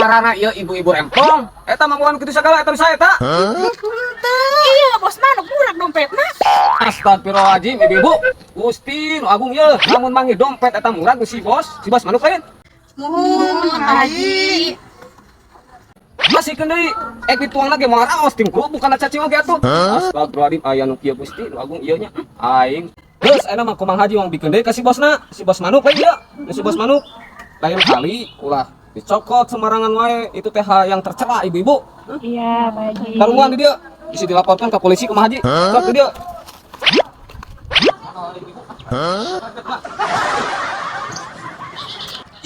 Ngarana ieu ibu-ibu rempong. Eta mah bukan kitu sagala eta bisa eta. Iya, bos manuk murag dompetna. Astagfirullahaladzim, ibu-ibu. Gusti nu agung ye, lamun manggih dompet eta murag si bos manuk lain. Muhun, Mang Haji. Masih deui, ek dituang lagi moal raos ting bukan cacing oge atuh. Astagfirullahaladzim, aya nu kieu Gusti nu agung ieu nya. Aing. Geus ayeuna mah ku Mang Haji wong bikeun deui ka si bosna, si bos manuk lain ieu. Si bos manuk. Lain kali ulah dicokot sembarangan wae, itu teh hal yang tercela, ibu-ibu. Iya, Pak Haji. Tarungguan di dia bisa dilaporkan ke polisi ku Mang Haji. Sok di dia.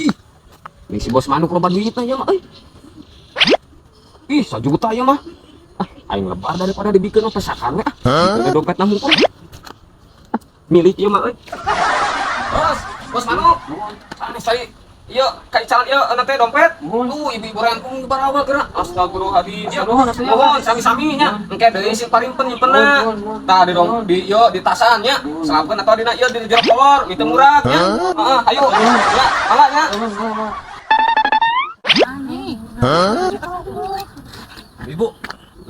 Ih, ini si bos manuk loba duitna ya mah euy. Ih, 1 juta ya mah. Ah, aing lebar daripada dibikeun mah pesakan we ah. Dibikeun dompet na hungkul. Ah, milik ieu mah euy. Bos, bos manuk. Anu saya ieu kaicalan ieu anu teh dompet. Tuh ibu-ibu rempong barawal geura. Astagfirullahaladzim. Nuhun, atuh ya. Nuhun sami-sami nya. Engke deui sing parimpen nyimpenna. Tah di dong di ieu di tasan nya. Selapkeun atau dina ieu di jero kolor, mite murag nya. Heeh, ayo. Ya, mangga nya. Ibu,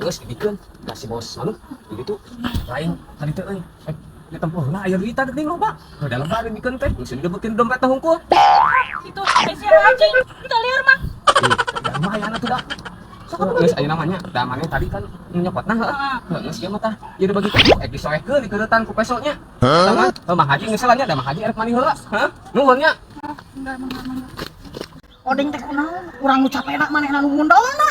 geus dibikeun ka si bos manuk. Di ditu lain tadi teh euy. Eh, ditempuh lah aya duit tadi loba. Ke dalam bar dibikeun teh, geus didebekin dompet teh hungkul. Itu si Haji. Kita liar mah. Ih, da lumayan atuh da. Geus aya namanya, da maneh tadi kan nyokotna heuh. Heuh, geus ieu mah tah. Ieu dibagi ku ek disoehkeun dikeuretan ku pesonya. Eta mah heuh Mang Haji geus nya da Mang Haji erek mandi heula. Heuh, nuhun nya. Odeng teh kunaon? Urang nu capekna manehna nu mundolna.